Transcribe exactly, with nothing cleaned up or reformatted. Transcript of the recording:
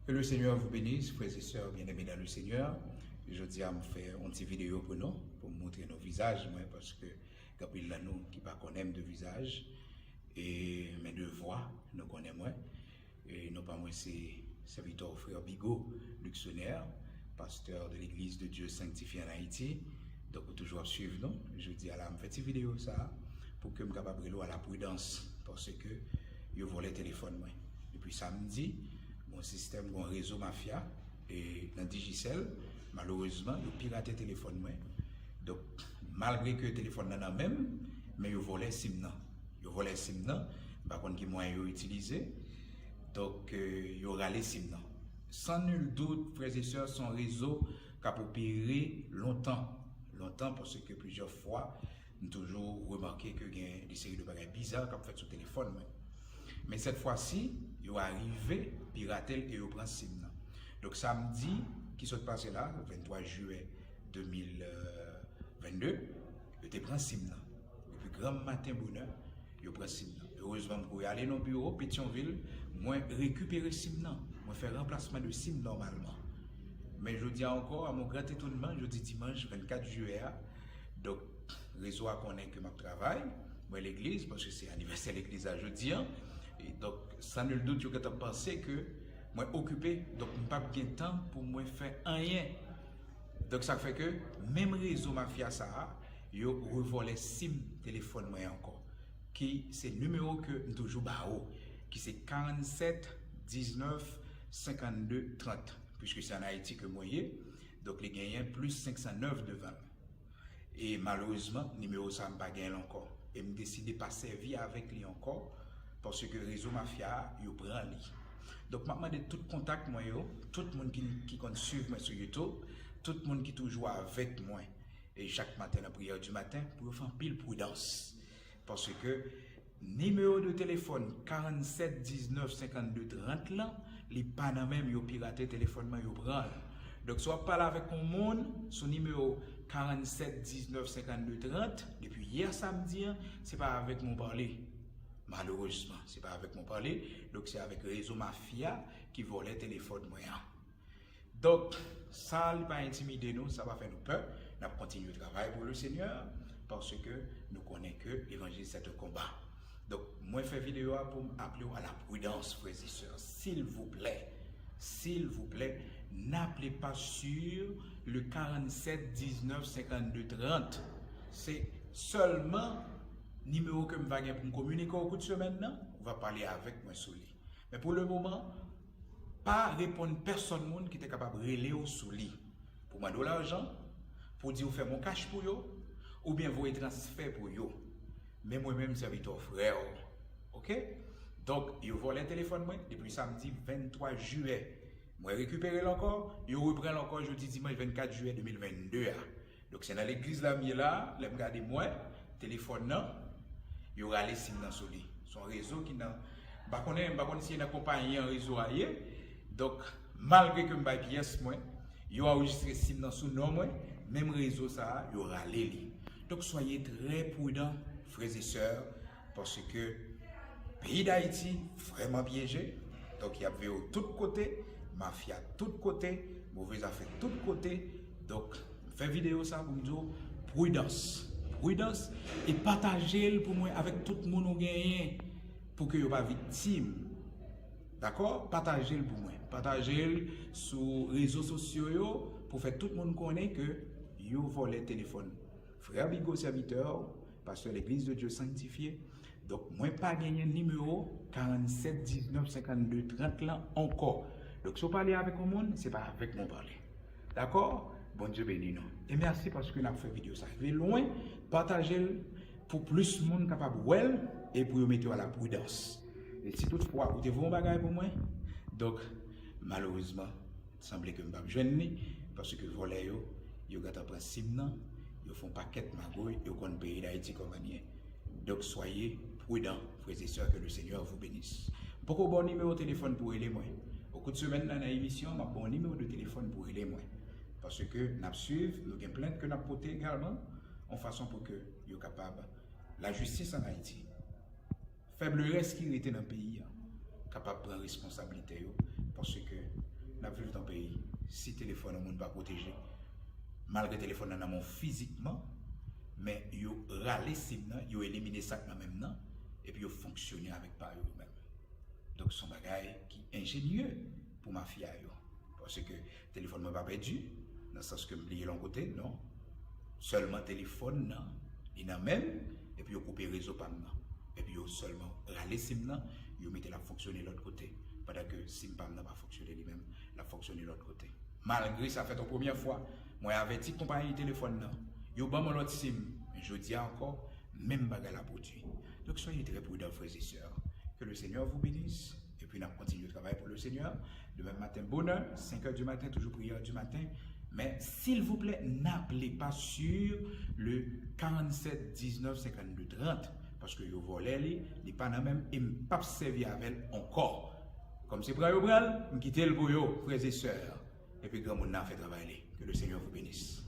Que le Seigneur vous bénisse, frères et sœurs bien-aimés dans le Seigneur. Jodi a, m fè yon ti videyo pou nou, pou m montre nou vizaj mwen, paske gen anpil nan nou ki pa konnen m de vizaj, e, men de vwa, nou konnen mwen. E non pa mwen, se sèvitè w, frè Bigot Luxonner, pasteur de l'Église de Dieu Sanctifié en Haïti. Donk, ou toujou ap swiv nou. Jodi a la, m fè ti videyo sa a pou ke m kapab rele w a la pridans, paske yo vòlè telefòn mwen. Depi samdi, gon sistèm, gon rezo mafya, e nan Digicel, malerezman, yo pirate telefòn mwen. Donk, malgre ke telefòn nan nan men m, men yo vòlè sim nan. Yo vòlè sim nan, m pa konn ki mwayen yo itilize. Donk, e, yo rale sim nan. Sans nul doute, frères et sœurs, se yon rezo k ap opere lontan. Lontan, paske plizyè fwa, m toujou remake ke gen de seri de bagay biza k ap fèt sou telefòn mwen. Men sèt fwa si, yo arive pirate l e yo pran sim nan. Donk, samdi ki sot pase la, venntwa jiyè de mil vennde, yo te pran sim nan. Depi granm maten bonè, yo pran sim nan. Erezman, m kouri ale nan biwo Petyonvil, mwen rekipere sim nan. Mwen fè ranplasman de sim nòmalman. Men jodi a ankò, à mon grand étonnement, jodi dimanch vennkat jiyè a, donk, rezo a konnen ke m ap travay, mwen legliz, paske se anivèsè legliz la jodi a. E donk, sans nul doute, yo gentan panse ke mwen okipe, donk m p ap gen tan pou mwen fè anyen. Donk, sa fè ke menm rezo mafya sa a, yo revòlè sim telefòn mwen ankò, ki se nimewo ke m toujou ba ou, ki se karannsèt diznèf senkannde trant, piske se ann Ayiti ke mwen ye, donk li genyen plis senk san nèf devan l. E malerezman, nimewo sa a m pa genyen l ankò. E m deside pa sèvi avèk li ankò, paske rezo mafya a, yo pran li. Donk, m ap mande tout kontak mwen yo, tout moun ki, ki konn swiv mwen sou YouTube, tout moun ki toujou avèk mwen, e chak maten nan priyè di maten, pou yo fè anpil pridans. Paske nimewo de telefòn karannsèt diznèf senkannde trant lan, li pa nan men m, yo pirate telefòn mwen, yo pran l. Donk, si w ap pale avèk yon moun sou nimewo karannsèt diznèf senkannde trant, depi yè samdi an, se pa avèk mwen w pale. Malerezman, se pa avèk mwen w pale. Donk, se avèk rezo mafya ki vòlè telefòn mwen an. Donk, sa li pa entimide nou, sa pa fè nou pè. N ap kontinye travay pou le Seigneur, paske nou konnen ke levanjil se yon konba. Donk, mwen fè videyo a pou m aple w a la pridans, frères et sœurs. Silvouplè, silvouplè, n'appelez pas sur le karannsèt diznèf senkannde trant. Se sèlman nimewo ke m va gen pou m kominike w kout semèn nan, ou va pale avèk mwen sou li. Men pou le moman, pa reponn pèsonn moun ki te kapab rele w sou li pou mande w lajan, pou di w fè m yon kach pou yo, oubyen voye transfè pou yo. Men mwen menm, sèvitè w, frè w. Oke? Donk, yo vòlè telefòn mwen depi samdi venntwa jiyè. Mwen rekipere l ankò, yo repran l ankò jodi dimanch vennkat jiyè de mil vennde a. Donk, se nan legliz la m ye la, lè m gade mwen, telefòn nan, yo rale sim nan sou li. Se yon rezo ki nan, m pa konnen, m pa konn si e nan konpayi an rezo a ye. Donk, malgre ke m bay pyès mwen, yo anrejistre sim nan sou non mwen, menm rezo sa a, yo rale li. Donk, soyez très prudents, frères et sœurs, paske peyi Dayiti vrèman pyeje. Donk, y ap veye w tout kote, mafya tout kote, move zafè tout kote. Donk, m fè videyo sa pou m di w pridans. Pridans, e pataje l pou mwen avèk tout moun ou genyen, pou ke yo pa viktim. Dakò? Pataje l pou mwen. Pataje l sou rezo sosyo yo pou fè tout moun konnen ke yo vòlè telefòn frè Bigot, sèvitè w, pastè Legliz de Dye Sanktifye. Donk, mwen pa genyen nimewo karannsèt diznèf senkannde trant lan ankò. Donk, si w pale avèk yon moun, se pa avèk mwen w pale. Dakò? Bondye beni nou. E mèsi paske n ap fè videyo sa rive lwen. Pataje l pou plis moun kapab wè l e pou yo mete w a la pridans. E si toutfwa ou te voye yon bagay pou mwen, donk, malerezman, sanble ke m p ap jwenn li, paske vòlè yo, yo gentan pran sim nan, yo fè yon pakèt magouy, yo konn peyi Dayiti kòman l ye. Donk, soyez prudents, frères et sœurs, que le Seigneur vous bénisse. M poko ba w nimewo telefòn pou rele mwen. O kou de semèn nan, nan emisyon, m ap ba w nimewo de telefòn pou rele mwen. Paske n ap swiv, nou gen plent ke n ap pote egalman, yon fason pou ke yo kapab, lajistis ann Ayiti, fèb lerès ki rete nan peyi a, kapab pran responsablite yo, paske Si telefòn yon moun pa pwoteje, malgre telefòn nan nan men w fizikman, men yo rale sim nan, yo elimine sa k nan menm nan, epi yo fonksyone avèk pa yo yo menm. Donk, se yon bagay ki enjenye pou mafya yo. Paske telefòn mwen pa pèdi, nan sans ke m bliye l yon kote, non. Sèlman telefòn nan, li nan men m, epi yo koupe rezo pa m nan. Epi yo sèlman rale sim nan, yo mete l ap fonksyone lòt kote. Pandan ke sim pa m nan pa fonksyone li menm, l ap fonksyone lòt kote. Malgre sa fèt yon premyè fwa, mwen avèti konpayi telefòn nan. Yo ban m yon lòt sim, men jodi a ankò, menm bagay la pwodui. Donc, soyez très prudents, frères et sœurs. Que le Seigneur vous bénisse. Epi n ap kontinye travay pou le Seigneur. Demen maten, bonè, senk è di maten, toujou priyè di maten. Men, silvouplè, n'appelez pas sur le quarante-sept dix-neuf cinquante-deux trente. Paske yo vòlè li, li pa nan men m, e m p ap sèvi avè l ankò. Kòm se pran yo pran l, m kite l pou yo, frères et sœurs. Epi granmoun nan fè travay li. Que le Seigneur vous bénisse.